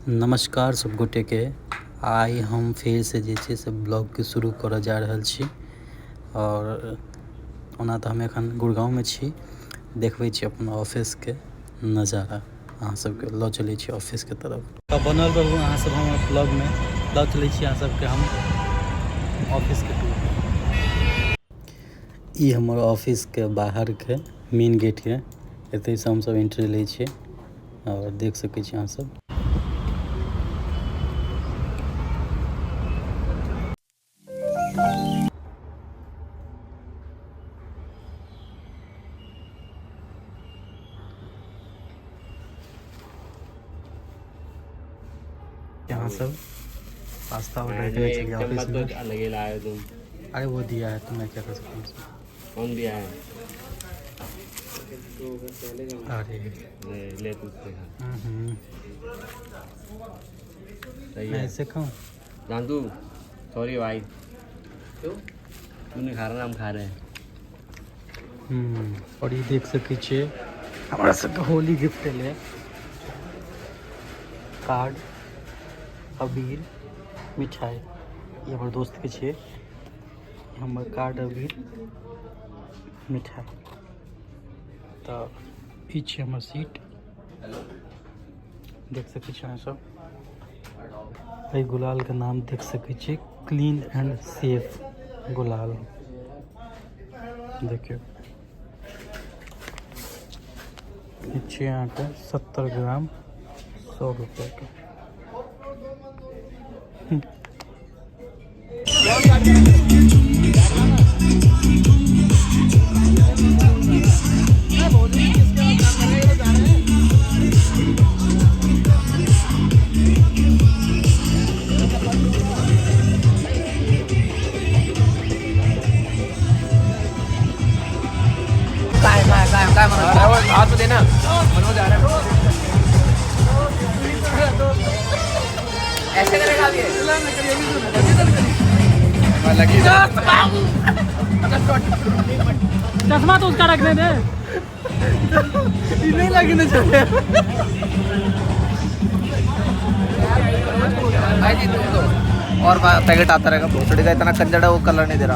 नमस्कार सब गोटे के। आइ हम फिर से जे छै से ब्लॉग के शुरू करऽ जा रहल छी। और ओना तऽ हम एखन गुड़गांव में छी, देखबै छी अपन ऑफिस के नजारा, अहाँ सबके लऽ चलै छी ऑफिस के तरफ। तऽ बनल रहू अहाँ सब हमर ब्लॉग में, लऽ चलै छी अहाँ सबके हम ऑफिस के टूर। ई हमर ऑफिस के बाहर के मेन गेट के, एतय से हमसब एंट्री लै छियै और देख सकै छी अहाँ सब। यहाँ सब पास्ता ऑर्डर करने चलिए ऑफिस में। अलग ही लाए तुम। अरे वो दिया है तो मैं क्या कर सकता हूँ उसमें? कौन दिया है? अरे ले तू उससे खा। सही मैं है। ऐसे खाऊं? जानतू सॉरी भाई। क्यों? तू नहीं खा रहा ना, हम खा रहे हैं। और ये देख सकै छियै हमरा सबके होली गिफ्ट एलै, कार्ड, अबीर, मिठाई। ई हमर दोस्त के छियै, हमर कार्ड, अबीर, मिठाई। तऽ ई छियै हमर सीट, देख सकै छी अहाँ सब। एहि गुलाल के नाम देख सकै छी, क्लीन एंड सेफ गुलाल। देखियौ ई छियै अहाँके 70 ग्राम 100 रुपया के। काय काय काय काय म्हणत हात दे ना, मनोज आ रहा है। ऐसे करेगा अभी। चश्मा तो उसका रखने दे। नहीं लगने चाहिए भाई जी, तुम दो और पैकेट आता रहेगा। भोसड़ी का इतना कंजड़ा, वो कलर नहीं दे रहा।